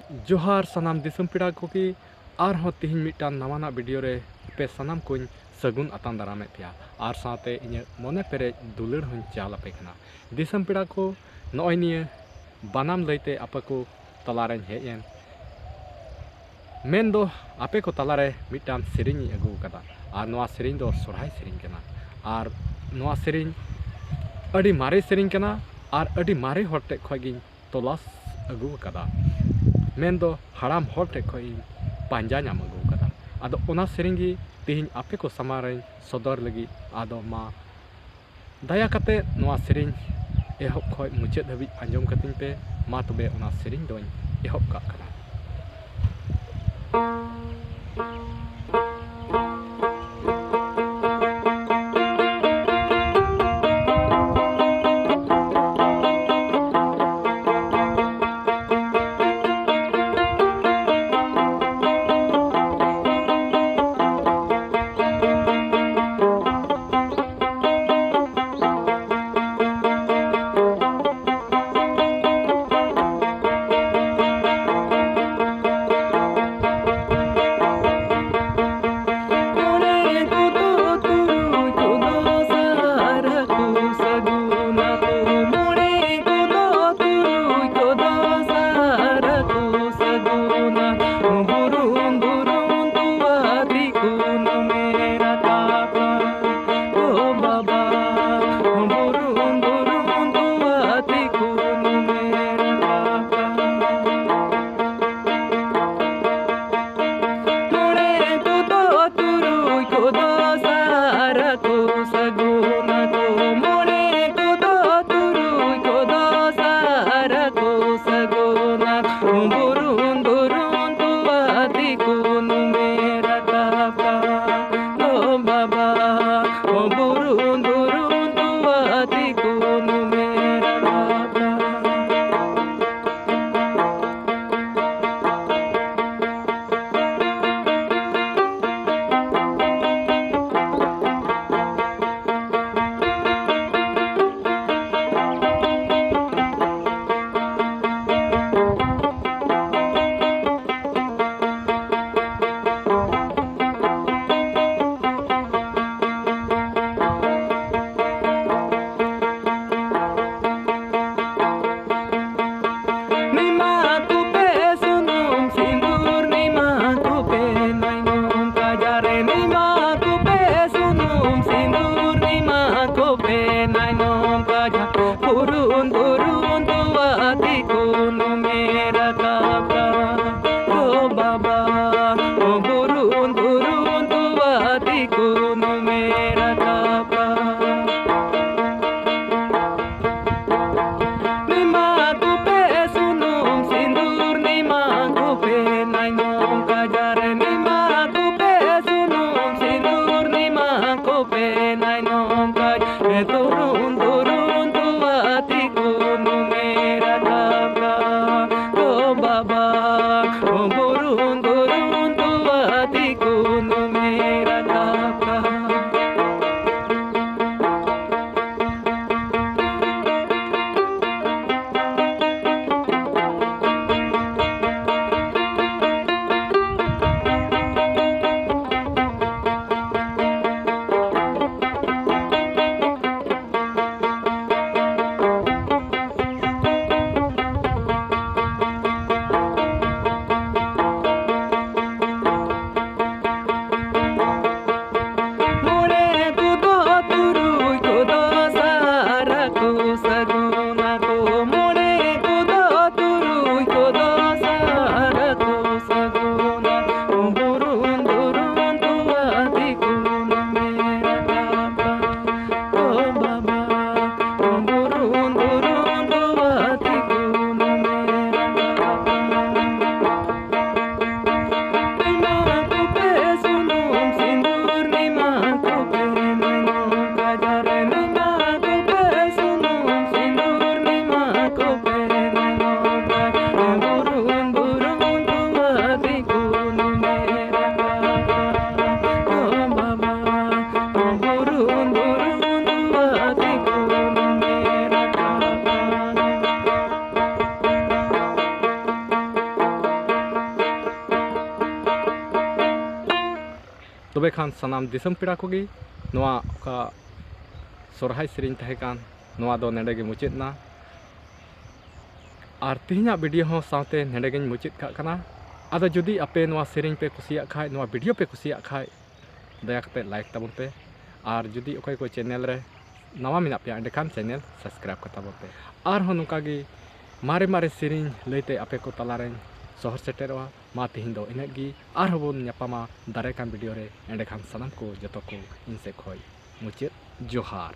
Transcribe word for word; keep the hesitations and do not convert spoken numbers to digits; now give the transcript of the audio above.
ᱡᱚᱦᱟᱨ ᱥᱟᱱᱟᱢ ᱫᱤᱥᱚᱢ ᱯᱮᱲᱟ ᱠᱚᱜᱮ, ᱟᱨᱦᱚᱸ ᱛᱤᱦᱤᱧ ᱢᱤᱫᱴᱟᱝ ᱱᱟᱣᱟᱱᱟᱜ video ᱨᱮ ᱟᱯᱮ ᱥᱟᱱᱟᱢ ᱠᱚᱧ ᱥᱟᱹᱜᱩᱱ ᱟᱛᱟᱝ ᱫᱟᱨᱟᱢᱮᱫ ᱯᱮᱭᱟ, ᱟᱨ ᱥᱟᱶᱛᱮ ᱤᱧᱟᱹᱜ ᱢᱚᱱᱮ ᱯᱮᱨᱮᱡ ᱫᱩᱞᱟᱹᱲ ᱦᱚᱧ ᱪᱟᱞ ᱟᱯᱮ ᱠᱟᱱᱟ᱾ ᱫᱤᱥᱚᱢ ᱯᱮᱲᱟ ᱠᱚ, ᱱᱚᱜᱼᱚᱭ ᱱᱤᱭᱟᱹ ᱵᱟᱱᱟᱢ ᱞᱟᱹᱭᱛᱮ ᱟᱯᱮ ᱠᱚ ᱛᱟᱞᱟᱨᱮᱧ ᱦᱮᱡ ᱮᱱ᱾ ᱢᱮᱱᱫᱚ ᱟᱯᱮ ᱠᱚ ᱛᱟᱞᱟᱨᱮ ᱢᱤᱫᱴᱟᱝ ᱥᱮᱨᱮᱧ ᱤᱧ ᱟᱹᱜᱩ ᱟᱠᱟᱫᱟ, ᱟᱨ ᱱᱚᱣᱟ ᱥᱮᱨᱮᱧ ᱫᱚ ᱥᱚᱨᱦᱟᱭ ᱥᱮᱨᱮᱧ ᱠᱟᱱᱟ᱾ ᱟᱨ ᱱᱚᱣᱟ ᱥᱮᱨᱮᱧ ᱟᱹᱰᱤ ᱢᱟᱨᱮ ᱥᱮᱨᱮᱧ ᱠᱟᱱᱟ, ᱟᱨ ᱟᱹᱰᱤ ᱢᱟᱨᱮ ᱦᱚᱲ ᱴᱷᱮᱡ ᱠᱷᱚᱡ ᱜᱤᱧ ᱛᱚᱞᱟᱥ ᱟᱹᱜᱩ ᱟᱠᱟᱫᱟ᱾ ᱢᱮᱱᱫᱚ ᱦᱟᱲᱟᱢ ᱦᱚᱲ ᱴᱷᱮᱡ ᱠᱷᱚᱡ ᱤᱧ ᱯᱟᱸᱡᱟ ᱧᱟᱢ ᱟᱹᱜᱩ ᱟᱠᱟᱫᱟ᱾ ᱟᱫᱚ ᱚᱱᱟ ᱥᱮᱨᱮᱧ ᱜᱮ ᱛᱮᱦᱮᱧ ᱟᱯᱮ ᱠᱚ ᱥᱟᱢᱟᱝ ᱨᱮᱧ ᱥᱚᱫᱚᱨ ᱞᱟᱹᱜᱤᱫ᱾ ᱟᱫᱚ ᱢᱟ ᱫᱟᱭᱟ ᱠᱟᱛᱮ ᱱᱚᱣᱟ ᱥᱮᱨᱮᱧ ᱮᱦᱚᱵ ᱠᱷᱚᱡ ᱢᱩᱪᱟᱹᱫ ᱫᱷᱟᱹᱵᱤᱡ ᱟᱸᱡᱚᱢ ᱠᱟᱛᱤᱧ ᱯᱮ᱾ ᱢᱟ ᱛᱚᱵᱮ ᱚᱱᱟ ᱥᱮᱨᱮᱧ ᱫᱚᱧ ᱮᱦᱚᱵ ᱠᱟᱜ ᱠᱟᱱᱟ᱾ ᱛᱚᱵᱮ ᱠᱷᱟᱱ ᱥᱟᱱᱟᱢ ᱫᱤᱥᱚᱢ ᱯᱮᱲᱟ ᱠᱚᱜᱮ ᱱᱚᱣᱟ ᱚᱠᱟ ᱥᱚᱨᱦᱟᱭ ᱥᱮᱨᱮᱧ ᱛᱟᱦᱮᱸ ᱠᱟᱱ, ᱱᱚᱣᱟ ᱫᱚ ᱱᱚᱰᱮ ᱜᱮ ᱢᱩᱪᱟᱹᱫ ᱮᱱᱟ᱾ ᱟᱨ ᱛᱮᱦᱮᱧᱟᱜ ᱵᱷᱤᱰᱤᱭᱳ ᱦᱚᱸ ᱥᱟᱶᱛᱮ ᱱᱚᱰᱮ ᱜᱤᱧ ᱢᱩᱪᱟᱹᱫ ᱠᱟᱜ ᱠᱟᱱᱟ᱾ ᱟᱫᱚ ᱡᱩᱫᱤ ᱟᱯᱮ ᱱᱚᱣᱟ ᱥᱮᱨᱮᱧ ᱯᱮ ᱠᱩᱥᱤᱭᱟᱜ ᱠᱷᱟᱡ, ᱱᱚᱣᱟ ᱵᱷᱤᱰᱤᱭᱳ ᱯᱮ ᱠᱩᱥᱤᱭᱟᱜ ᱠᱷᱟᱡ, ᱫᱟᱭᱟ ᱠᱟᱛᱮ ᱞᱟᱭᱤᱠ ᱛᱟᱵᱚᱱ ᱯᱮ᱾ ᱟᱨ ᱡᱩᱫᱤ ᱚᱠᱚᱭ ᱠᱚ ᱪᱮᱱᱮᱞ ᱨᱮ ᱱᱟᱣᱟ ᱢᱮᱱᱟᱜ ᱯᱮᱭᱟ, ᱮᱸᱰᱮᱠᱷᱟᱱ ᱪᱮᱱᱮᱞ ᱥᱟᱵᱥᱠᱨᱟᱭᱤᱵ ᱠᱟᱛᱟ ᱵᱚᱱ ᱯᱮ᱾ ᱟᱨᱦᱚᱸ ᱱᱚᱝᱠᱟ ᱜᱮ ᱢᱟᱨᱮ ᱢᱟᱨᱮ ᱥᱮᱨᱮᱧ ᱞᱟᱹᱭᱛᱮ ᱟᱯᱮ ᱠᱚ ᱛᱟᱞᱟᱨᱮᱧ ᱥᱚᱦᱚᱨ ᱥᱮᱴᱮᱨᱚᱜᱼᱟ᱾ ᱢᱟ ᱛᱮᱦᱮᱧ ᱫᱚ ᱤᱱᱟᱹᱜ ᱜᱮ, ᱟᱨᱦᱚᱸ ᱵᱚᱱ ᱧᱟᱯᱟᱢᱟ ᱫᱟᱨᱟᱭ ᱠᱟᱱ ᱵᱷᱤᱰᱤᱭᱳ ᱨᱮ᱾ ᱮᱸᱰᱮᱠᱷᱟᱱ ᱥᱟᱱᱟᱢ ᱠᱚ ᱡᱚᱛᱚ ᱠᱚ ᱤᱧ ᱥᱮᱫ ᱠᱷᱚᱡ ᱢᱩᱪᱟᱹᱫ ᱡᱚᱦᱟᱨ᱾